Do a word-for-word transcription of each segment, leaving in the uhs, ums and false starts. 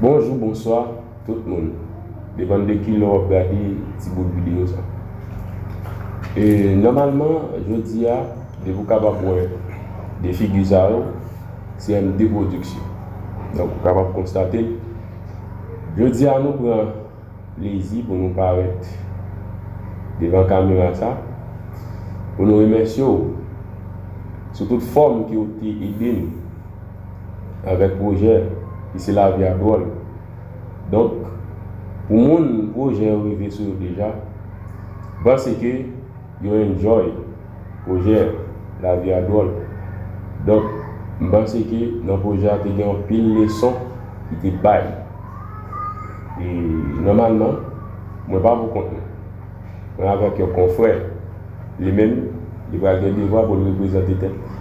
Bonjou, bonswa tout moun. Depann de kilè w ap gade ti bout videyo sa. E nòmalman, jodi a, depi w kapab wè de figi sa yo, se M D Production. Donk, ou kapab konstate l. Jodi a, nou pran plezi pou nou parèt devan kamera sa, pou nou remèsye w sou tout fòm ke w te ede nou avèk pwojè ki se Lavi a Dwòl. Donk, pou moun pwojè yo rive sou yo deja, m panse ke yo enjoy pwojè Lavi a Dwòl. Donk, m panse ke nan pwojè a te gen anpil leson ki te bay. E nòmalman, mwen pa pou kont mwen. Mwen avèk yon konfrè. Li menm, li pral gen devwa pou l reprezante tèt li.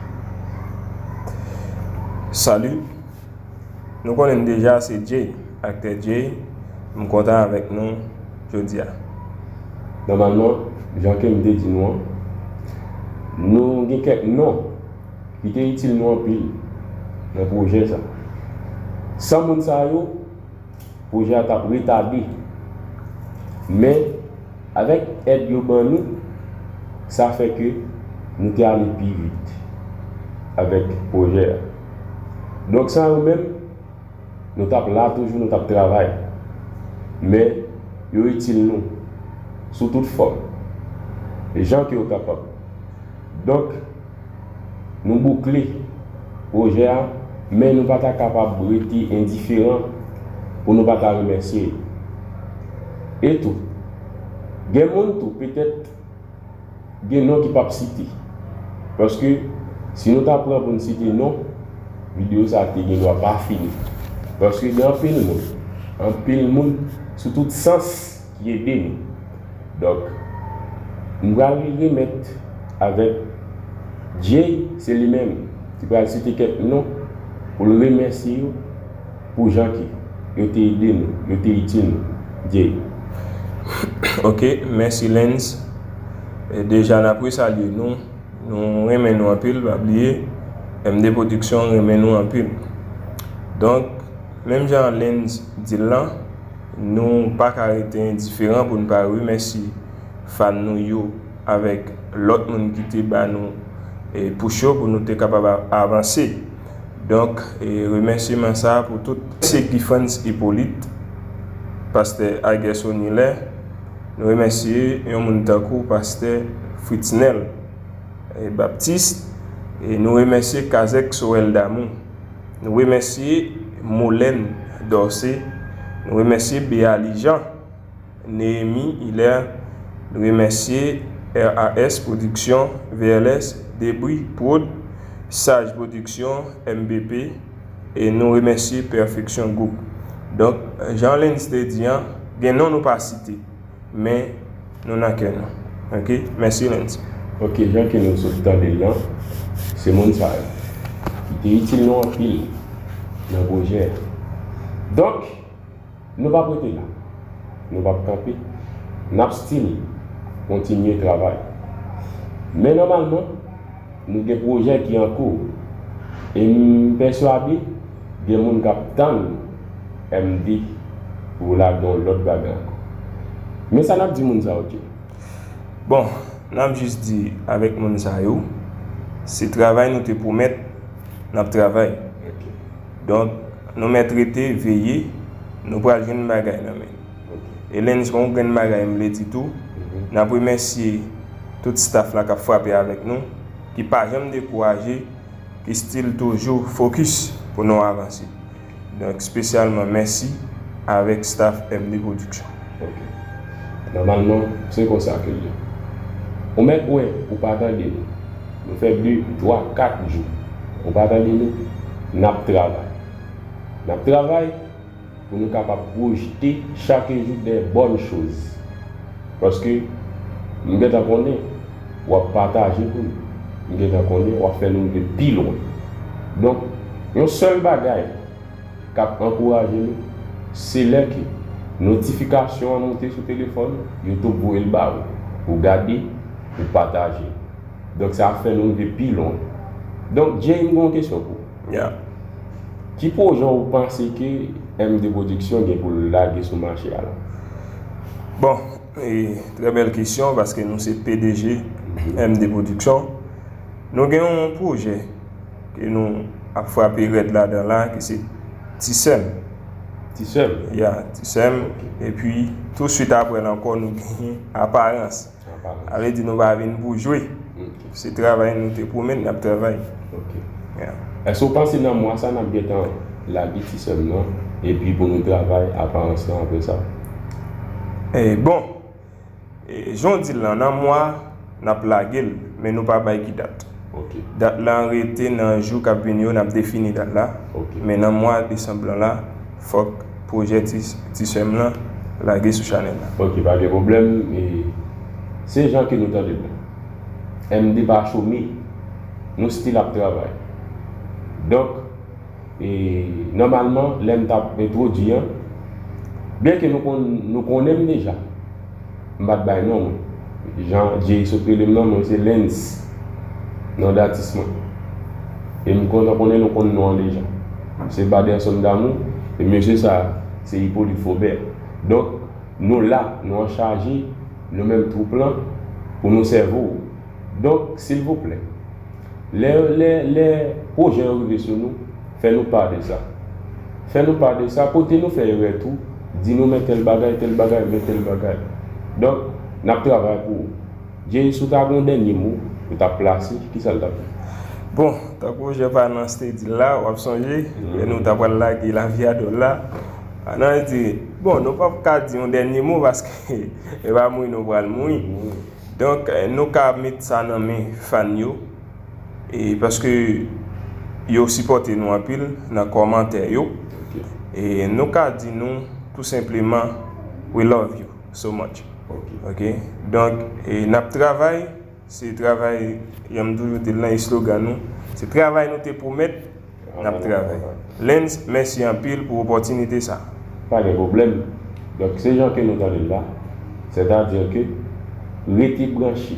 Salut. Nou konnen deja se Jay, aktè Jay. M kontan avèk nou jodi a. Nòmalman, jan ke m te di nou an, nou gen kèk non ki te itil nou anpil nan pwojè sa. San moun sa yo, pwojè a t ap retade. Men, avèk èd yo ban nou, sa fè ke nou te ale pi vit avèk pwojè a. Donk, san yo menm, nou t ap la toujou, nou t ap travay. Men, yo itil nou sou tout fòm, jan ke yo kapab. Donk, nou boukle pwojè a, men nou pa ta kapab rete endiferan pou nou pa ta remèsye yo. E tou, gen moun tou, petèt, gen non ki p ap site. Paske, si nou ta pran pou n site non, videyo sa a te gen dwa pa fini. Paske gen anpil moun, anpil moun sou tout sans ki ede nou. Donk, m pral remèt avèk Jay, se li menm ki pral site kèk non pou l remèsye yo pou jan ke yo te ede nou, yo te itil nou. Jay. Ok, mèsi Lens. E deja n ap resalye nou. Nou renmen nou anpil, pa bliye, M D Production renmen nou anpil. Donk, menm jan Lens di l lan, nou pa ka rete endiferan pou n pa remèsye fan nou yo avèk lòt moun ki te ba nou, e, push yo pou nou te kapab a-, avanse. Donk, e, remèsyeman sa a pou tout. Se Gifrans Hyppolite, pastè Agerson Hilaire. Nou remèsye yon moun tankou pastè Fritznel, e, Baptiste. E nou remèsye Kazèk Sorel Damou. Nou remèsye Molène Dorcé. Nou remèsye Béaly Jean, Néhémie Hilaire. Nou remèsye R A S Production, V L S, Debris Prod, Sage Production, M B P, e nou remèsye Perfection Group. Donk, jan Lens te di an, gen non nou pa site, men nou nan kè nou. Ok? Mèsi, Lens. Ok, jan ke nou sot tande l lan, se moun sa yo ki te itil nou anpil nan pwojè. Donk, nou p ap rete la. Nou p ap kanpe. N ap still kontinye travay. Men nòmalman, nou gen pwojè ki an kou. E m pèswade gen moun k ap tann M D pou lage yon lòt bagay ankò. Men sa n ap di moun sa yo, Jay? Bon, n ap jis di avèk moun sa yo, se travay nou te pwomèt, n ap travay. Ok. Donk, nou mèt rete veye, nou pral jwenn bagay nan men. Ok. E Lens, gon grenn bagay m vle di tou, mhm, n ap remèsye tout staff la k ap frape avèk nou, ki pa janm dekouraje, ki still toujou fokis pou nou avanse. Donk, espesyalman, mèsi avèk staff M D Production. Ok. Nòmalman, se konsa ke l ye. Ou mèt wè, ou pa tande nou. Nou fè de, twa, kat jou. Ou pa tande nou, n ap travay. N ap travay pou nou kapab pwojte chak jou de bòn choz. Paske m gentan konnen w ap pataje pou nou. M gentan konnen w ap fè nou rive pi lwen. Donk, yon sèl bagay k ap ankouraje nou, se lè ke notifikasyon an monte sou telefòn, YouTube voye l ba ou, ou gade, ou pataje. Donk, sa ap fè nou rive pi lwen. Donk, Jay, m gen yon kesyon pou ou. Yeah. Ki pwojè w panse ke M D Production gen pou l lage sou mache a la? Bon, e, trè bèl kesyon, paske nou se P D G M D Production. Nou gen yon pwojè ke nou ap frape rèd ladan la, ki se Ti Sè M. Ti Sè M? Ya, Ti Sè M. Ok. Epi, tou swit apre l ankò, nou gen Aparans. Sa vle di nou pa vin pou jwe. Ok. Se travay nou te pwomèt, n ap travay. Ok. Yeah. Èske w panse nan mwa sa n ap gentan lage Ti Sè M nan, epi pou nou travay Aparans lan apre sa? E, bon, e, jan w di l lan, nan mwa, n ap lage l, men nou pa bay ki dat. Ok. Dat lan rete nan jou k ap vini yo, n ap defini dat la. Ok. Men nan mwa desanm lan la, fòk pwojè Ti, Ti Sè M lan lage sou chanèl la. Ok, pa gen pwoblèm. E se jan ke nou tande l la. M D pa chome. Nou still ap travay. Donk, e, nòmalman, lè m t ap entwodui an, byenke nou konn, nou konnen m deja, m pa t bay non mwen. Jan Jay sot rele m nan, mwen se Lens, non datis mwen. E m kontan konnen nou konn non an deja. Se Baderson Damou, e mesye sa, se Hyppolite Faubert. Donk, nou la, nou an chaje, nou menm twoup lan, pou nou sèvi w. Donk, silvouplè, lè, lè, lè pwojè yo rive sou nou, fè nou pa de sa. Fè nou pa de sa, kote nou fè erè tou, di nou men tèl bagay, tèl bagay, men tèl bagay. Donk, n ap travay pou ou. Jay, si w ta gen yon dènye mo, ou t ap plase, kisa l t ap ye? Bon, tankou Jean Panans te di l la, w ap sonje, lè nou ta pral lage Lavi a Dòl la, Panans di, bon, nou p ap ka di yon dènye mo, paske e pa mouri nou pral mouri. Donk, eh, nou ka met sa nan men fan yo, e paske yo sipòte nou anpil nan kòmantè yo. Ok. E nou ka di nou tou senpleman, "We love you so much." Ok. Ok? Donk, e n ap travay, se travay, jan m toujou di l nan eslogan nou, se travay nou te pwomèt, n ap travay. Lens, mèsi anpil pou opòtinite sa. Pa gen pwoblèm. Donk, se jan ke nou tande l la, sètadi ke rete branche,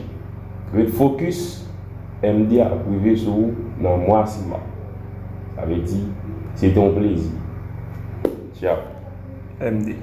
rete fokis, M D ap rive sou ou nan mwa sila. Sa vle di, se te yon plezi. Tchao. M D.